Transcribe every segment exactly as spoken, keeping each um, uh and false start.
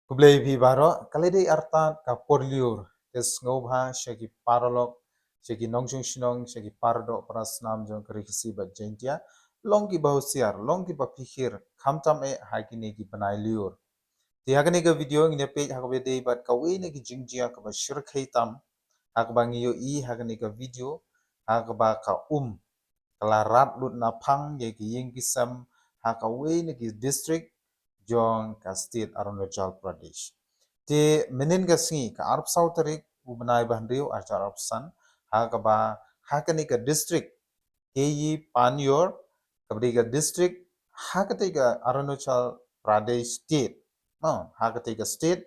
Khublei phi baroh, ka la dei artat ka por lyiur, te sngewbha sha ki paralok, sha ki nongshong shnong, sha ki paradoh parasnam jong ka Ri Khasi bad Jaintia, long kiba husiar, long kiba phikir, khamtam eh ha kine ki bnai lyiur. Te ha kane ka video ngin ïa peit ha kaba dei bad kawei na ki jingjia kaba shyrkhei tam, ha kaba ngi ïohi ha kane ka video, ha kaba ka um ka la rat lut na phang ïa ki ïing ki sem ha kawei na ki district jong ka state Arunachal Pradesh. Te mynhynnin ka sngi, ka arphew saw tarik u bnai ba hynriew, arhajar arphew san, ha kaba ha kane ka district Keyi Panyor, kaba dei ka district ha katei ka Arunachal Pradesh state. Ha katei ka state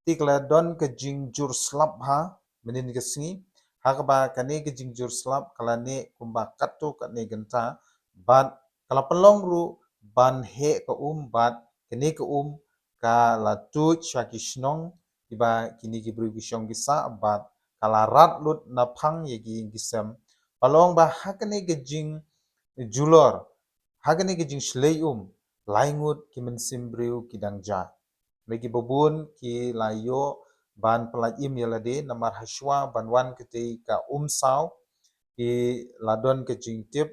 te ka la don ka jingjur slap bha mynhynnin ka sngi, ha kaba kane ka jingjur slap ka la neh kumba katto katne kynta, bad ka la pynlong ruh ban heh ka um, bad kane ka um ka la tuid sha ki shnong kiba kine ki briew ki shong ki sah, bad ka la rat lut na phang ïa ki ïing ki sem. Ba long ba ha kane ka jingjulor, ha kane ka jingshlei um, lai ngut ki mynsiem briew ki dang jah. Lei kiba bun ki la ïoh ban pyllait im ïa lade, namar hashwa ban wan katei ka um saw, ki la don ka jingtip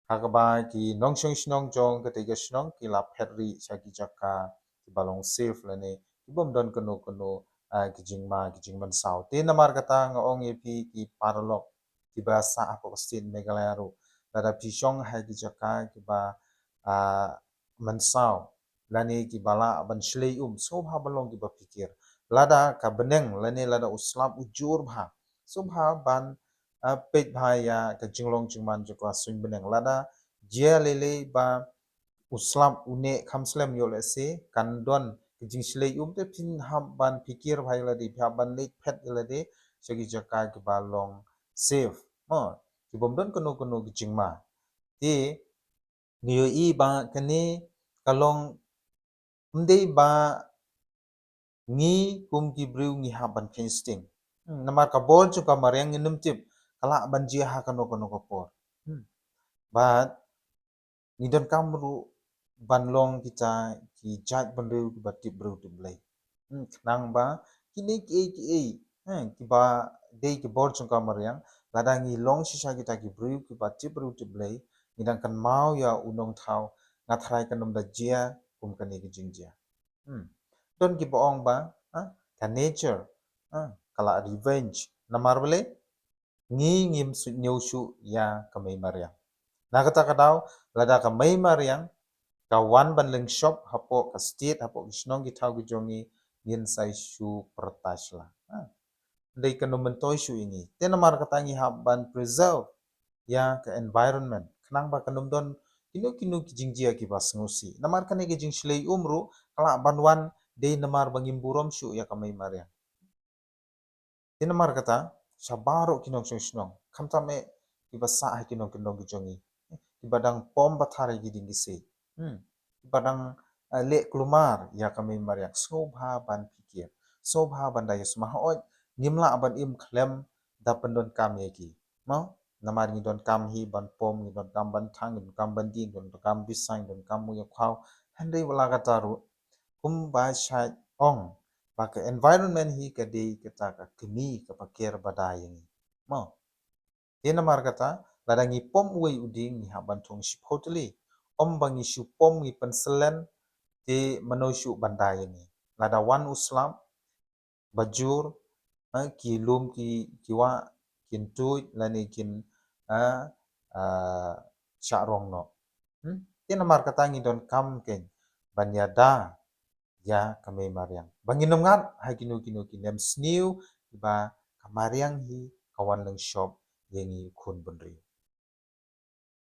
ha kaba ki nongshong shnong jong katei ka shnong ki la phet rieh sha ki jaka kiba long safe lane ki bym don kano kano, ah, ki jingma, ki jingmynsaw. Te namar kata nga ong ïa phi ki paralok kiba sah hapoh ka state Meghalaya ruh, lada phi shong ha ki jaka kiba, ah, mynsaw lane kiba lah ban shlei um, sngewbha ban long kiba phikir. Lada ka bneng lane lada u slap u jur bha, sngewbha ban, ah, peit bha ïa ka jinglong jingman jong ka suiñ bneng. Lada jia lei lei ba u slap u neh kham slem ïoh lehse kan don ka jingshlei um, te phin hap ban phikir bha ïa lade, phin hap ban leit phet ïa lade sha ki jaka kiba long safe, mo, ki bym don kano kano ki jingma. Te ngi ïohi ba kane ka long, ym dei ba ngi kum ki briew ngi hap ban kheiñ sting. Hmm, namar ka bor jong ka mariang ngin ym tip ka lah ban jia ha kano kano ka por. Hmm. Bad ngi donkam ruh ban long kita ki jait bynriew kiba tip briew tip Blei. Hmm, khnang ba kine kiei kiei, hmm, kiba dei ki bor jong ka mariang, lada ngi long shisha kita ki briew kiba tip briew tip Blei, ngi dang kynmaw ïa u Nongthaw, nga tharai kan ym da jia kum kane ka jingjia. Hmm. Don kiba ong ba, ha, ka nature, ha, ka la revenge. Namar balei? Ngi ngim suidñiew shuh ïa ka mei mariang. Na kata ka daw, lada ka mei mariang ka wan ban lyngshop hapoh ka state, hapoh ki shnong ki thaw ki jong ngi, ngin sa ïa shu pyrta shlak. Ha. Dei kan ym myntoi shuh ïa ngi. Te namar kata ngi hap ban preserve ïa ka environment, khnang ba kan ym don kino kino ki jingjia kiba sngewsih. Namar kane ka jingshlei um ruh ka lah ban wan dei namar ba ngim burom shuh ïa ka mei mariang. Te namar kata, sha baroh ki nongshong shnong, khamtam eh kiba sah ha ki nongkyndong ki jong ngi, kiba dang pom pathar ha ki dieng ki siej, hmm, kiba dang, eh, leh kulmar ïa ka mei mariang, sngewbha ban phikir, sngewbha ban da ïasma. Hooid, ngim lah ban im khlem da pyndonkam ïa ki, mo? Namar ngi donkam hi ban pom, ngi donkam ban thang, ngi donkam ban die, ngi donkam bisai, ngi donkam muiñ ïa u khaw. Hynrei wat la kata ruh, kumba shait ong ba ka environment hi ka dei kata ka kmie kaba ker ba da ïa ngi, mo? Te namar kata, lada ngi pom uwei u dieng, ngi hap ban thung shiphew tylli. Ym ba ngi shu pom ngi pynslem, te mano shuh ban da ïa ngi. Lada wan u slap ba jur, eh, ki lum ki, ki wah kin tuid lane kin, eh, eh, shah rong noh. Hmm? Te namar kata ngi donkam kein ban ïada ïa ka mei mariang, ba ngin ym ngat ha kino kino ki nemsniew kiba ka mariang hi ka wan lyngshop ïa ngi u khun bynriew.